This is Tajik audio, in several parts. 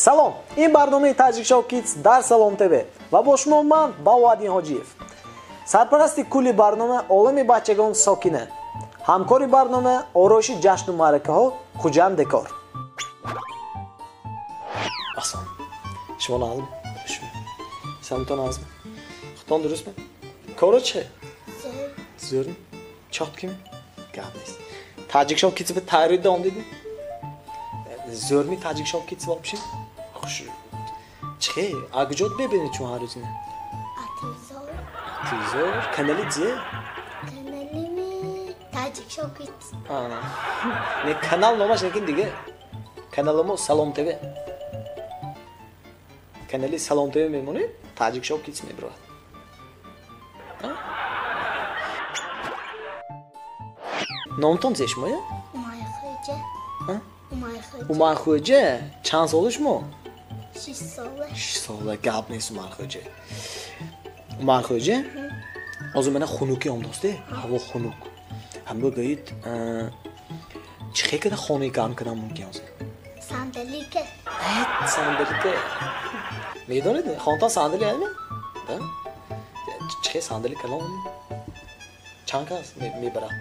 Салом, ин барномаи Таҷикшоу Кидс дар Салом ТВ ва бо шумо ман Баҳоаддин Ҳоҷиев. Сарпарасти кулли барнома олами бачагон Сокина. Ҳамкори барнома ороиши ҷашну маъракаҳо Хуҷанд Декор. Аслом, шумо нағзми? Самтон нағзми? Худтон дурустми? Коро че? Зӯрми? Чоткими? Гап нест. Таҷикшоу Кидс ба тайёрӣ давом дидӣ? Зӯрми Таҷикшоу Кидс вообще? Хуш. Чӣ? Агҷот мебинед чун ҳар рӯз ина? Телевизор. Телевизор? Канали зе? Канали ми Таҷикшоу Кидс. Не, канал номаш некин дига. Канали мо Салом ТВ. Канали Салом ТВ мемонед, Таҷикшоу Кидс мебарад. Номтон зе шумоя? Умайхӯҷа. Умархӯҷа? Чанд сола шумо? 6 сола. 6 сола, гап нест Умархӯҷа. Умархӯҷа, ҳозир мана хунукӣ омадост, ҳаво хунук. Ҳамба гӯед, чӣ хел када хонаи гарм кардан мумкин ҳозир? Сандалика. Сандалика. Медонед, хонатон сандали ҳаме? Чӣ хел сандали калон? Чанд кас мебарад?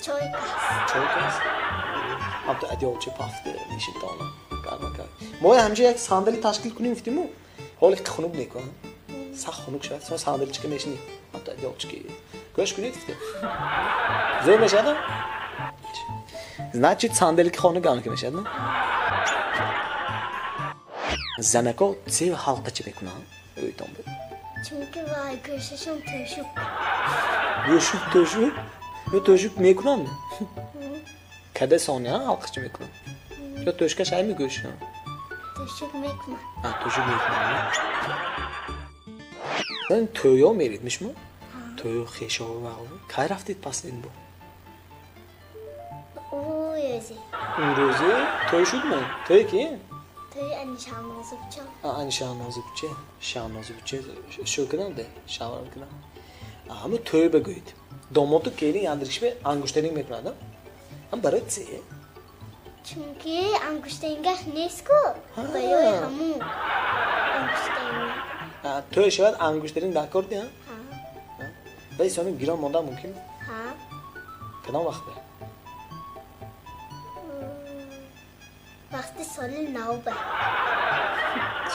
Чой кас. Чой кас? Ҳамто адёлча пафта нишинтона гарма кард. Мо ҳамҷа як сандали ташкил кунем гуфтиму, ҳоле ки хунук некун. Сахт хунук шавад, сон сандаличка мешинем. Ҳамто адёлчаки. Гӯш кунед гуфтем. Зӯр мешавад? Значит, сандалики хона гарм ки мешавад, не? Занако се ҳалқача мекунанд? Ӯйтон буд. Чунки вай гӯшашон тӯшук. Гӯшук тӯшук? Ё тӯшук мекунанд? Каде сония ҳалқача мекунанд? Ё тӯшкаш ай мегӯшанд? Тӯшук мекунанд. Тӯшук мекунанд. Тӯё мерид мишмо? Тӯё хешову вағу. Кай рафтед пас ин бо? Рӯзе. Рӯзе? Тӯй шудми? Тӯй ки? Тӯй ани Шаҳнозибча. Ани Шаҳнозибча. Шаҳнозибча шӯ кунанд, шавҳар кунанд. Ҳаму тӯй бигӯед. Домоту келин яндиришбе ангуштаринг мекунанд, ҳам барои це? Чунки ангуштарингаш нест-ку, барои ҳамун ангуштаринг. Тӯй шавад ангуштаринг даркор ди, ҳа? Вай сони гирон мондан мумкин? Ҳа. Кадом вақт бе? Вақти соли нав бе.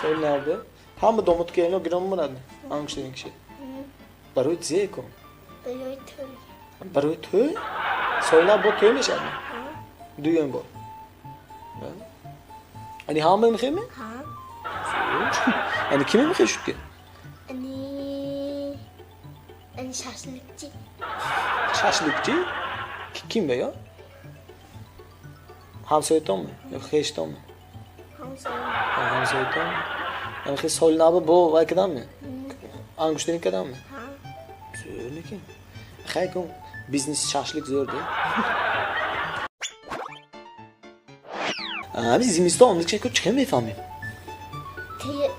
Соли нав бе? Ҳама домоту келино гирон монад ангуштаринг ши? Барои зе кун? Барои тӯй. Барои тӯй? Соли нав бо тӯй мешавад? Дуюм бор. Ани ҳама мехоҳем? Ҳа. Ани киме мехоҳед шуд ки? Ани шашликчи. Шашликчи? Ким бе ё? Ҳамсоятонми ё хештонми? Ҳамсоя. Ҳамсоятон. Ани хе соли нав бо вай каданми? Ангуштаринг каданми? Ҳа. Зӯр лекин. Хай кун бизнес шашлик зӯр де. Ҳамин зимистон омадагӣ ку чӣ мефаҳмем?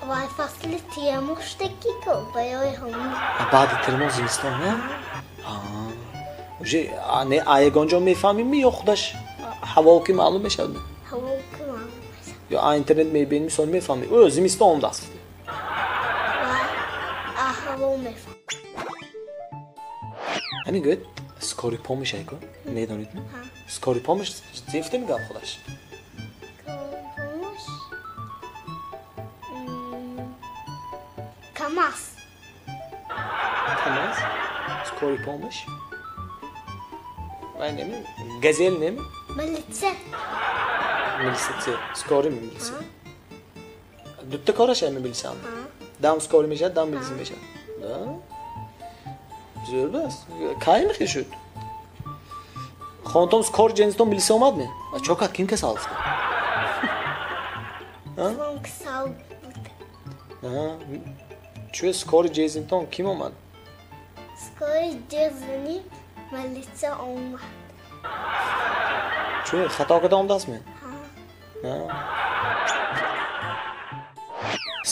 Вай фасли тирмоҳ шудагӣ-ку, барои ҳамун. Баъди тирмоҳ зимистон, не? Уже не а ягон ҷо мефаҳмем ё худаш ҳаво ки маълум мешавад? Ҳаво ки маълум мешавад. Ё а интернет мебинем, мисол мефаҳмем. Ӯ зимистон омадааст. Вай а ҳаво мефаҳмем. Ҳамин гӯед скорый помощь ай ку? Медонед? Скорый помощь зефте мегӯяд худаш? КамАЗ. КамАЗ? Скорый помощь? Вай неми? Газель неми? Милиция. Милиция. Скорый милиция. Дутта кораш ами милиция. Дам скорый мешавад, дам милиция мешавад. Да? Зӯр бас. Кай мехе шуд? Хонатон скорый ҷензитон милиция омад ми? Чо кард? Ким касал афтод? Калон касал буд. Чӯ скорый ҷезинтон ким омад? Скорый ҷезини милиция омад. Чӯ хато карда омадааст ми? Ҳа.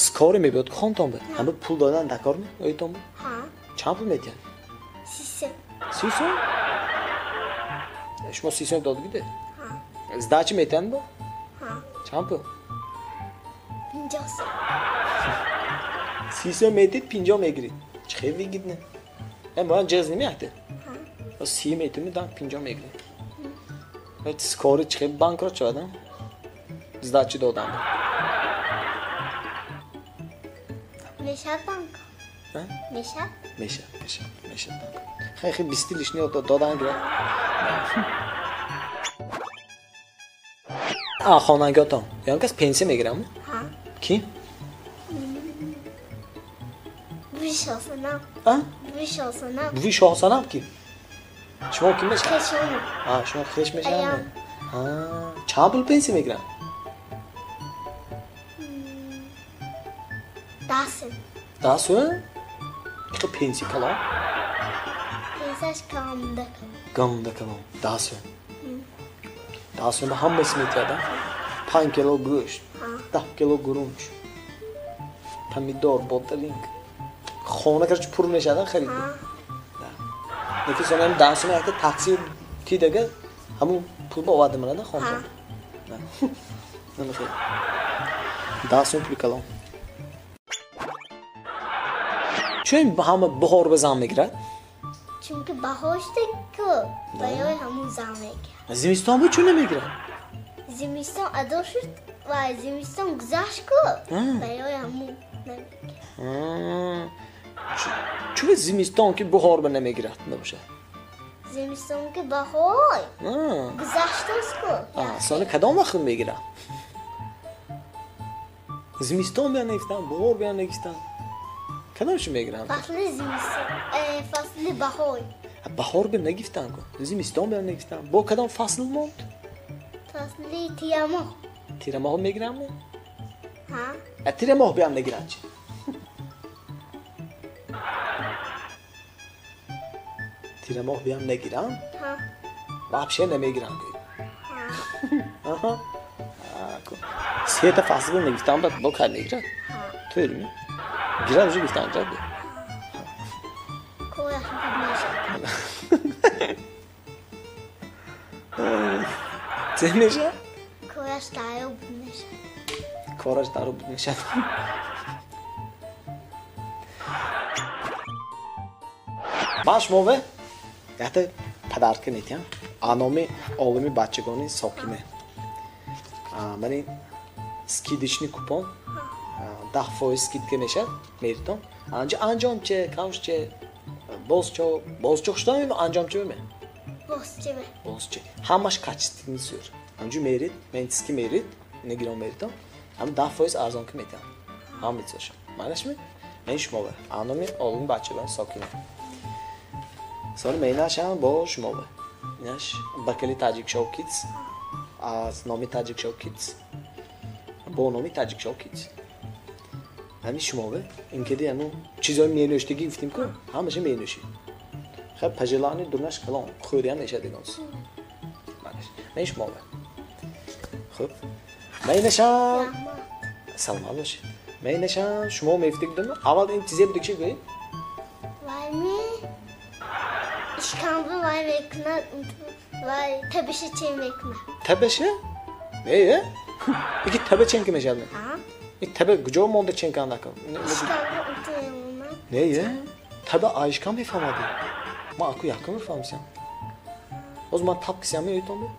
Скорый мебиёд ку хонатон бе? Ҳама пул додан даркор ми? Ӯйтон бе? Ҳа. Чанд пул медиҳанд? 30 сом. 30 сом? Шумо 30 сом додагиде? Ҳа. Сдача метиҳанд бо? Ҳа. Чанд пул? 50 сум. 30 сум метид, 50 мегирид. Чӣ хел выгодно. Бояд ҷез намеяхте? 30 метуми дан 50 мегирид. Скоро чӣ хел банкрот шавад? Сдачи додам. Мешавад банк? Мешавад? Мешавад банк. Хай 20 лишний додан гирад. Хонангиҳотон ягон кас пенсия мегирам? Ки? Буви Шоҳсанам. Буви Шоҳсанам. Буви Шоҳсанам ки? Шумо ки мешавад? Шумо хеш мешавад? Чанд пул пенсия мегирам? 10 сум. 10 сум? Ихе пенсия калон? Пенсияш ганда калон. Ганда калон. 10 сум. 10 сум ҳамаси метиҳад? 5 кило гӯшт, 10 кило гурунч, помидор, ботлинг. Хона короче пур мешавад харид. Лекин сонам 10 сум якта такси тидага ҳамун пул ба оварда манада хонтон. Намехел. 10 сум пули калон. Чун ҳама баҳор ба зан мегирад? Чунки баҳоршда ку барои ҳамун зан мегирад. Зимистон бу чун намегирад? Зимистон адо шуд ва зимистон гузашт ку барои ҳамун намегирад. Чун зимистон ки баҳор ба намегирад набошад? Зимистон ки баҳор гузаштааст ку. Сони кадом вақт мегирад? Зимистон биён нагирифтан, баҳор биён нагирифтан. Кадомшо мегиранд? Фасли зимистон, фасли баҳор. Баҳор биён нагирифтан ку. Зимистон биён нагирифтан. Бо кадом фасл монд? Фасли тирамоҳ. Тирамоҳ мегирам? Ҳа. Тирамоҳ биён нагиранд чи? Тирамоҳ биён нагиранд? Ҳа. Вообще намегиранд ку. Ҳа. Сета фасл нагирифтан баъд бо кай мегирад? Ҳа. Тӯрми? Гирад уже гирифтан гирад. Кораш буд мешавад. Чӣ мешавад? Кораш даро буд мешавад. Кораш даро буд мешавад. Ман шумове якта подарка метиҳам. Номи олами бачагони Сокине. Ман ин скидочный купон 10% скидка мешавад меритон. Анҷо анҷомче, кавшче, бозчо, бозчо хушдом анҷомче ме? Бозче ме. Бозче. Ҳамаш качественный зӯр. Анҷо мерид, ментиски мерид, ина гирон меритон. Ҳам 10% арзон ки метиҳам. Ҳам метиҳашам. Манаш ме? Мен шумове. Номи олами бачагони Сокине. Сони менашам бо шумове. Инаш бакали Таджик Шоу Kids. Аз номи Таджик Шоу Kids. Бо номи Таджик Шоу Kids. Ҳамин шумове инкеди ану чизои менӯштагӣ гуфтим ку ҳамаша менӯшӣ. Хай пажелани дунаш калон хӯриам мешавад дигонс. Мен шумове. Хуб. Менашам. Саломат бошед. Менашам шумо мефтиг дума аввал ин чизе буд ки гӯед? Вай ми ишкамбу вай мекунад, вай табиша чен мекунад. Табиша? Не, ики таба чен ки мешавад? Ин таба куҷо монда чен канда? Не, таба айшкам мефаҳмади. Ман аку якум мефаҳмисям. Ҳозир ман тап кисям меётон?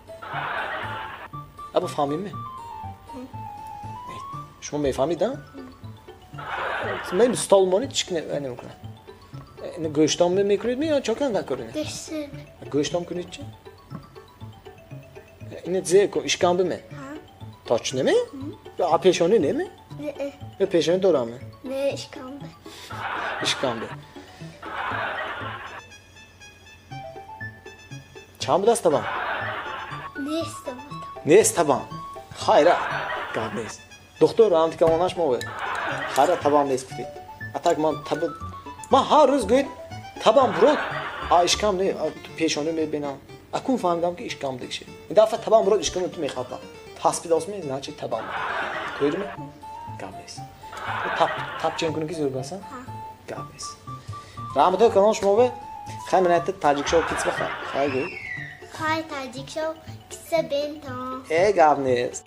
Аба фаҳмим? Шумо мефаҳмид, а? Мен стол монед чӣ намекунад? Гӯштом мекунед ё чо канда кунед? Гӯштом кунед чи? Ина зе ишкамби ме? Точно ме? А пешонӣ не ме? Не. Пешонӣ дорам ме? Не, ишкамби. Ишкамби. Чанд будаст табам? Нест табам. Нест табам. Хайра, гап нест. Доктор антикамонаш мове. Хайра табам нест гуфтед. А так ман таба ман ҳар рӯз гӯед табам бурод, а ишкам не, пешонӣ мебинам. Акун фаҳмидам ки ишкам дигше. Ин дафъа табам бурод ишкам ту мехапам. Таспид осме, значит табам. Тӯрме? Гап нест. Тап тап чен кунӣ ки зӯр баса? Гап нест. Раҳматои калон шумове. Хай ман айтта Таджик Шоу Kids баха. Хай гӯй. Хай Таджик Шоу Kids бентон. Э гап нест.